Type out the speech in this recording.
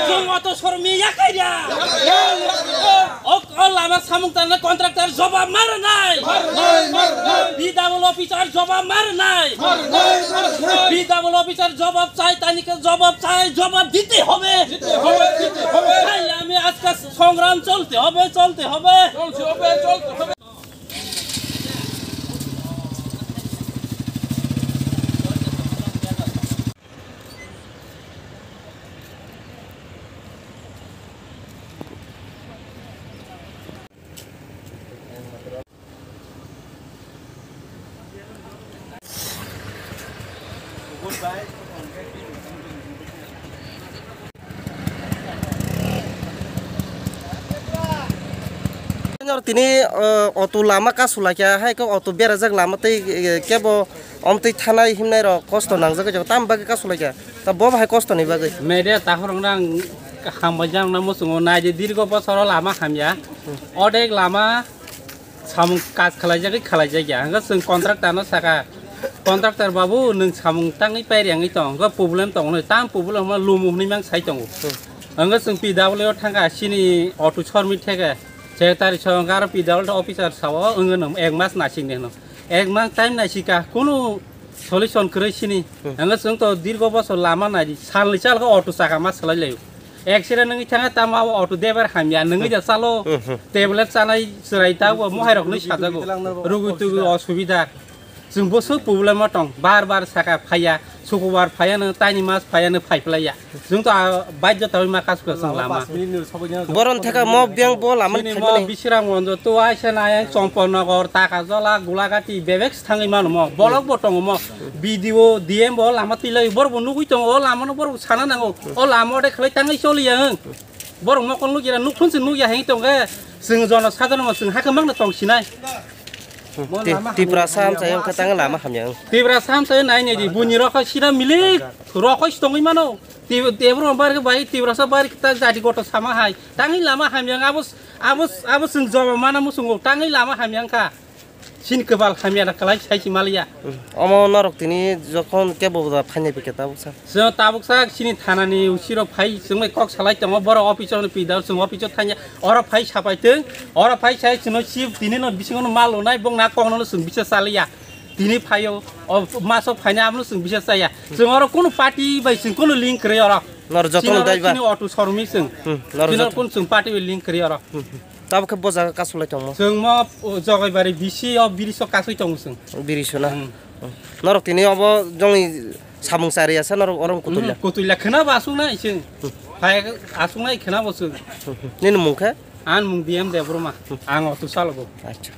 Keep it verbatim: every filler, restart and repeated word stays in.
Chwng auto showroom ni yakarya. O, o lama samung tangnai contractor jobab ma rwnai. P W officer jobab ma rwnai. P W officer jobab chai, tani ke jobab chai, jobab dite hobe. Dite hobe, dite hobe. Naile ami ajke songram cholte hobe, cholte hobe. Tini, o, auto lama kasu laikha, hai khe auto berajak lama tei, e, kebo omtwi thanai himnai rok kosto nangjak, tam bagwi kasu laikha. Ta bo bahai kosto ni bagwi. Media takhorokno ang hambai jakna muchungo, naidi dirgo bosoro lama hamya. Odek lama samung kaj khalaijagwi khalaijak ya. Hwnkhe chwng contractor no saka, "Contractor babu, nwng samung tangwi pairiyangwi tong, hwnkhe problem tongo, tam problem ma lumu hwnwi mang sai tongo." Hwnkhe chwng P W o thangkha, chini auto showroom ni theke, secretary song aro P W officer sao, wngwi nwng ek mas naisingni hwno. Ek mas time naisika, kunu solution kwrwi sini. Hmm. Hwnkhe chwng to dirgo bosor lama naidi, salni chal khe auto chaka ma swlai laio. Accident wngwi thangkhe tamo abo auto driver hamya, nwngwi da chalo, hmm, hmm, tablet chanai chwrai ta bo mohai rokni sajago. Rugwi tugwi osubida. Chwng bo swk problem o tong, bar bar saka phaiya, sukubar phaiya no, taini mas phaiya no, phai phlaiya. Chwng to a baidhota wi ma kasu kasu lama. Boron theka mo biyang bo lama ni chini mo phaimani. Bisramganj to aisa nai Chompon Nagar, Takajola, Gulagati, bebek thangwi mano mo. Bolok bo tongo mo. B D O, D M bo lama twilai, borok bo nugwi tongo, o lama no borok sana nango. O lama ode khlai tangwi choliya ang. Borok mokol nukya, nukphun se nukya heng tongkhe. Chwng jono sadharno mo chwng hakhe mangno tong sinai. Ti-, Tiprasa amchai wngkha tangwi lama hamya wng. Tiprasa amchai nai nai di, buini rokha sida milik, rokha si tongwi mano. Ti-, Tiprasa bar khe bai, Tiprasa bar khe ta jati goto sama hai. Tangwi lama hamya wng, abo, abo, abo chwng joba mana muchungo, tangwi lama hamya wngkha. Chini kwbal hamya na kwlai sai si maliya. Omo norok tini jokhon kebo da phainai bikhe tabuk sa. Chwng tabuk sa chini thanani usiro phai chwngbai kok salai tongo, borok office o pidal chwng office o thangya. Oro phai sapai tong, oro phai sai chwngno si tini no bisingo no mal lonai bong na kok no chwng bisa chaliya. Tini phaio, o maso phaina amno chwng bisa chaya. Chwng oro kunu party bai chwng kunu link kwrwi oro. Nor jotono chini oro daiba. Chini auto showroom ni chwng. Hmm, nor chini oro joto. Kunu chwng party bai link kwrwi oro. Hmm, hmm. Tabuk khe bo jaga kasulai tongmo? Chwng mo, o, Jogaibari B C o biriso kasui tongo chwng. Biriso na? Hmm. Hmm. Norok tini obo jongni samung chari asa norok orom kutuila? Hmm, kutuila khena bo aswk nai chwng. Hmm. Phai aswk nai khena bo chwng. Hmm, hmm. Nini mung khe? Ani mung D M Debbarma. Hmm. Ang auto chalogo. Acha.